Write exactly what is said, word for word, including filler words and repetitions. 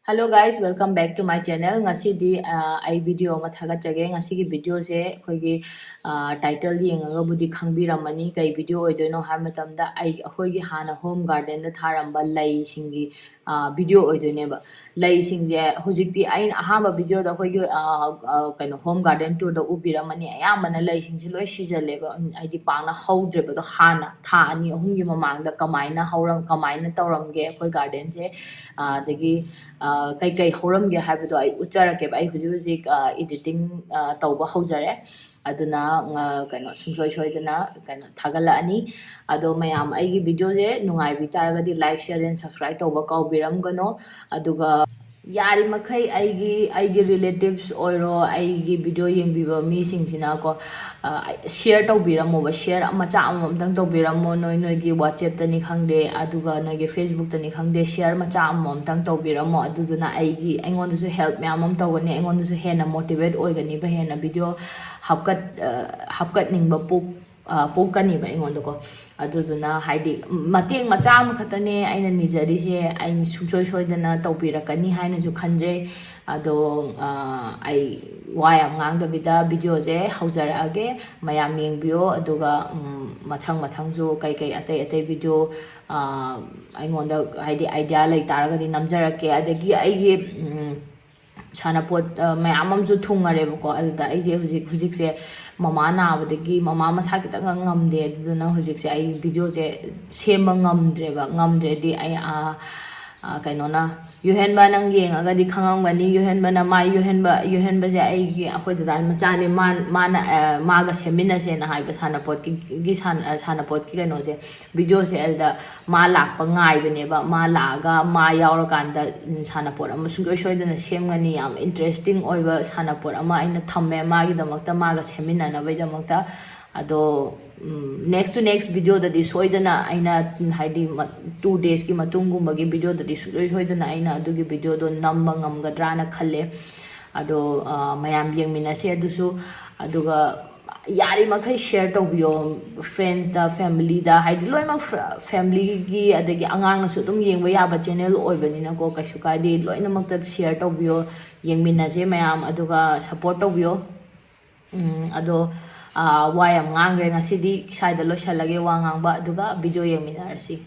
Hello guys, welcome back to my channel. ꯉꯁꯤꯗꯤ ꯑ, ꯑꯩ ꯚꯤꯗꯤꯑꯣ ꯑꯃ ꯊꯥꯒꯠꯆꯒꯦ꯫ ꯉꯁꯤꯒꯤ ꯚꯤꯗꯤꯑꯣꯁꯦ ꯑꯩꯈꯣꯏꯒꯤ ꯇꯥꯏꯇꯜ ꯌꯦꯡꯉꯒꯕꯨꯗꯤ ꯈꯪꯕꯤꯔꯝꯃꯅꯤ ꯀꯩ ꯚꯤꯗꯤꯑꯣ ꯑꯣꯏꯗꯣꯏꯅꯣ ꯍꯥꯏꯕ ꯃꯇꯝꯗ, ꯑꯩ ꯑꯩꯈꯣꯏꯒꯤ ꯍꯥꯟꯅ ꯍꯣꯝ ꯒꯥꯔꯗꯦꯟꯗ ꯊꯥꯔꯝꯕ ꯂꯩꯁꯤꯡꯒꯤ ꯚꯤꯗꯤꯑꯣ ꯑꯣꯏꯗꯣꯏꯅꯦꯕ꯫ ꯂꯩꯁꯤꯡꯁꯦ ꯍꯧꯖꯤꯛꯇꯤ ꯑꯩꯅ ꯑꯍꯥꯟꯕ ꯚꯤꯗꯤꯑꯣꯗ ꯑꯩꯈꯣꯏꯒꯤ ꯑ, ꯑ, ꯀꯩꯅꯣ, ꯍꯣꯝ ꯒꯥꯔꯗꯦꯟ ꯇꯨꯔꯗ ꯎꯕꯤꯔꯝꯃꯅꯤ, ꯑꯌꯥꯝꯕꯅ ꯂꯩꯁꯤꯡꯁꯦ ꯂꯣꯏ ꯁꯤꯖꯜꯂꯦꯕ꯫ ꯎꯝ, ꯍꯥꯏꯗꯤ ꯄꯥꯛꯅ ꯍꯧꯗ꯭ꯔꯦꯕ꯫ ꯑꯗꯣ ꯍꯥꯟꯅ ꯊꯥ ꯑꯅꯤ ꯑꯍꯨꯝꯒꯤ ꯃꯃꯥꯡꯗ ꯀꯃꯥꯏꯅ ꯍꯧꯔꯝ ꯀꯃꯥꯏꯅ ꯇꯧꯔꯝꯒꯦ ꯑꯩꯈꯣꯏ ꯒꯥꯔꯗꯦꯟꯁꯦ, ꯑ, ꯑꯗꯒꯤ ꯑ, ꯀꯩꯀꯩ ꯍꯧꯔꯝꯒꯦ ꯍꯥꯏꯕꯗꯣ ꯑꯩ ꯎꯠꯆꯔꯛꯀꯦꯕ꯫ ꯑꯩ ꯍꯧꯖꯤꯛ ꯍꯧꯖꯤꯛ ꯏꯗꯤꯇꯤꯡ ꯇꯧꯕ ꯍꯧꯖꯔꯦ꯫ ꯑꯗꯨꯅ ꯑ, ꯀꯩꯅꯣ, ꯁꯨꯡꯁꯣꯏ ꯁꯣꯏꯗꯅ ꯀꯩꯅꯣ ꯊꯥꯒꯠꯂꯛꯑꯅꯤ꯫ ꯑꯗꯣ ꯃꯌꯥꯝ ꯑꯩꯒꯤ ꯚꯤꯗꯤꯑꯣꯁꯦ ꯅꯨꯡꯉꯥꯏꯕꯤ ꯇꯥꯔꯒꯗꯤ like, share and subscribe ꯇꯧꯕ ꯀꯥꯎꯕꯤꯔꯝꯒꯅꯣ꯫ ꯑꯗꯨꯒ ꯌꯥꯔꯤꯃꯈꯩ ꯑꯩꯒꯤ ꯑꯩꯒꯤ ꯔꯤꯂꯦꯇꯤꯚꯁ ꯑꯣꯏꯔꯣ, ꯑꯩꯒꯤ ꯚꯤꯗꯤꯑꯣ ꯌꯦꯡꯕꯤꯕ ꯃꯤꯁꯤꯡꯁꯤꯅꯀꯣ, ꯁꯤꯌꯔ ꯇꯧꯕꯤꯔꯝꯃꯣꯕ꯫ ꯁꯤꯌꯔ ꯃꯆꯥ ꯑꯃꯃꯝꯇꯪ ꯇꯧꯕꯤꯔꯝꯃꯣ, ꯅꯣꯏ ꯅꯣꯏꯒꯤ ꯋꯥꯆꯦꯞꯇꯅꯤ ꯈꯪꯗꯦ, ꯑꯗꯨꯒ ꯅꯣꯏꯒꯤ ꯐꯦꯁꯕꯨꯛꯇꯅꯤ ꯈꯪꯗꯦ, ꯁꯤꯌꯔ ꯃꯆꯥ ꯑꯃꯃꯝꯇꯪ ꯇꯧꯕꯤꯔꯝꯃꯣ꯫ ꯑꯗꯨꯗꯨꯅ ꯑꯩꯒꯤ ꯑꯩꯉꯣꯟꯗꯁꯨ ꯍꯦꯜꯞ ꯃꯌꯥꯝ ꯑꯃ ꯇꯧꯒꯅꯤ, ꯑꯩꯉꯣꯟꯗꯁꯨ ꯍꯦꯟꯅ ꯃꯣꯇꯤꯚꯦꯠ ꯑꯣꯏꯒꯅꯤꯕ, ꯍꯦꯟꯅ ꯚꯤꯗꯤꯑꯣ ꯍꯥꯞꯀꯠ ꯑ, ꯍꯥꯞꯀꯠꯅꯤꯡꯕ ꯄꯣꯛ ꯑ, ꯄꯣꯛꯀꯅꯤꯕ ꯑꯩꯉꯣꯟꯗꯀꯣ꯫ ꯑꯗꯨꯗꯨꯅ ꯍꯥꯏꯗꯤ ꯃꯇꯦꯡ ꯃꯆꯥ ꯑꯃꯈꯛꯇꯅꯦ ꯑꯩꯅ ꯅꯤꯖꯔꯤꯁꯦ, ꯑꯩꯅ ꯁꯨꯡꯁꯣꯏ ꯁꯣꯏꯗꯅ ꯇꯧꯕꯤꯔꯛꯀꯅꯤ ꯍꯥꯏꯅꯁꯨ ꯈꯟꯖꯩ꯫ ꯑꯗꯣ ꯑ, ꯑꯩ ꯋꯥ ꯌꯥꯝ ꯉꯥꯡꯗꯕꯤꯗ ꯚꯤꯗꯤꯑꯣꯁꯦ ꯍꯧꯖꯔꯛꯑꯒꯦ꯫ ꯃꯌꯥꯝ ꯌꯦꯡꯕꯤꯌꯣ꯫ ꯑꯗꯨꯒ ꯎꯝ, ꯃꯊꯪ ꯃꯊꯪꯁꯨ ꯀꯩꯀꯩ ꯑꯇꯩ ꯑꯇꯩ ꯚꯤꯗꯤꯑꯣ ꯑ, ꯑꯩꯉꯣꯟꯗ ꯍꯥꯏꯗꯤ ꯑꯥꯏꯗꯤꯌꯥ ꯂꯩ ꯇꯥꯔꯒꯗꯤ ꯅꯝꯖꯔꯛꯀꯦ꯫ ꯑꯗꯒꯤ ꯑꯩꯒꯤ ꯎꯝ, ꯁꯥꯟꯅꯄꯣꯠ ꯑ, ꯃꯌꯥꯝ ꯑꯃꯁꯨ ꯊꯨꯡꯉꯔꯦꯕꯀꯣ꯫ ꯑꯗꯨꯗ ꯑꯩꯁꯦ ꯍꯧꯖꯤꯛ ꯍꯧꯖꯤꯛꯁꯦ ꯃꯃꯥ ꯅꯥꯕꯗꯒꯤ ꯃꯃꯥ ꯃꯁꯥ ꯈꯤꯇꯪ ꯉꯝꯗꯦ꯫ ꯑꯗꯨꯗꯨꯅ ꯍꯧꯖꯤꯛꯁꯦ ꯑꯩ ꯚꯤꯗꯤꯑꯣꯁꯦ ꯁꯦꯝꯕ ꯉꯝꯗ꯭ꯔꯦꯕ꯫ ꯉꯝꯗ꯭ꯔꯦꯗꯤ ꯑꯩ ꯑ, ꯑ, ꯀꯩꯅꯣꯅ, ꯌꯨꯍꯦꯟꯕ ꯅꯪ ꯌꯦꯡꯉꯒꯗꯤ ꯈꯪꯉꯝꯒꯅꯤ꯫ ꯌꯨꯍꯦꯟꯕꯅ ꯃꯥ ꯌꯨꯍꯦꯟꯕ ꯌꯨꯍꯦꯟꯕꯁꯦ ꯑꯩꯒꯤ ꯑꯩꯈꯣꯏ ꯗꯗꯥꯒꯤ ꯃꯆꯥꯅꯦ꯫ ꯃꯥ ꯃꯥꯅ ꯑ, ꯃꯥꯒ ꯁꯦꯝꯃꯤꯟꯅꯁꯦꯅ ꯍꯥꯏꯕ ꯁꯥꯟꯅꯄꯣꯠꯀꯤ ꯒꯤ ꯁꯥꯟ-, ꯑ, ꯁꯥꯟꯅꯄꯣꯠꯀꯤ ꯀꯩꯅꯣꯁꯦ, ꯚꯤꯗꯤꯑꯣꯁꯦ꯫ ꯑꯗꯨꯗ ꯃꯥ ꯂꯥꯛꯄ ꯉꯥꯏꯕꯅꯦꯕ꯫ ꯃꯥ ꯂꯥꯛꯑꯒ ꯃꯥ ꯌꯥꯎꯔꯀꯥꯟꯗ ꯎꯝ, ꯁꯥꯟꯅꯄꯣꯠ ꯑꯃ ꯁꯨꯡꯁꯣꯏ ꯁꯣꯏꯗꯅ ꯁꯦꯝꯒꯅꯤ꯫ ꯌꯥꯝ ꯏꯟꯇꯔꯦꯁꯇꯤꯡ ꯑꯣꯏꯕ ꯁꯥꯟꯅꯄꯣꯠ ꯑꯃ ꯑꯩꯅ ꯊꯝꯃꯦ ꯃꯥꯒꯤꯗꯃꯛꯇ, ꯃꯥꯒ ꯁꯦꯝꯃꯤꯟꯅꯅꯕꯒꯤꯗꯃꯛꯇ꯫ ꯑꯗꯣ ꯅꯦꯛꯁ ꯇꯨ ꯅꯦꯛꯁ ꯚꯤꯗꯤꯑꯣꯗꯗꯤ ꯁꯣꯏꯗꯅ ꯑꯩꯅ ꯎꯝ, ꯍꯥꯏꯗꯤ ꯇꯨ ꯗꯦꯖꯀꯤ ꯃꯇꯨꯡꯒꯨꯝꯕꯒꯤ ꯚꯤꯗꯤꯑꯣꯗꯗꯤ ꯁꯨꯡꯁꯣꯏ ꯁꯣꯏꯗꯅ ꯑꯩꯅ ꯑꯗꯨꯒꯤ ꯚꯤꯗꯤꯑꯣꯗꯣ ꯅꯝꯕ ꯉꯝꯒꯗ꯭ꯔꯥꯅ ꯈꯜꯂꯦ꯫ ꯑꯗꯣ ꯑ, ꯃꯌꯥꯝ ꯌꯦꯡꯃꯤꯟꯅꯁꯦ ꯑꯗꯨꯁꯨ꯫ ꯑꯗꯨꯒ ꯌꯥꯔꯤꯃꯈꯩ share ꯇꯧꯕꯤꯌꯣ, friendsꯇ, familyꯗ, ꯍꯥꯏꯗꯤ ꯂꯣꯏꯅꯃꯛ familyꯒꯤ ꯑꯗꯒꯤ ꯑꯉꯥꯡꯅꯁꯨ ꯑꯗꯨꯝ ꯌꯦꯡꯕ ꯌꯥꯕ channel ꯑꯣꯏꯕꯅꯤꯅꯀꯣ, ꯀꯩꯁꯨ ꯀꯥꯏꯗꯦ, ꯂꯣꯏꯅꯃꯛꯇ share ꯇꯧꯕꯤꯌꯣ, ꯌꯦꯡꯃꯤꯟꯅꯁꯦ ꯃꯌꯥꯝ, ꯑꯗꯨꯒ support ꯇꯧꯕꯤꯌꯣ꯫ ꯎꯝ, ꯑꯗꯣ ꯋꯥ ꯌꯥꯝ ꯉꯥꯡꯈ꯭ꯔꯦ ꯉꯁꯤꯗꯤ, ꯁ꯭ꯋꯥꯏꯗ ꯂꯣꯏꯁꯤꯜꯂꯒꯦ ꯋꯥ ꯉꯥꯡꯕ, ꯑꯗꯨꯒ video ꯌꯦꯡꯃꯤꯟꯅꯔꯁꯤ꯫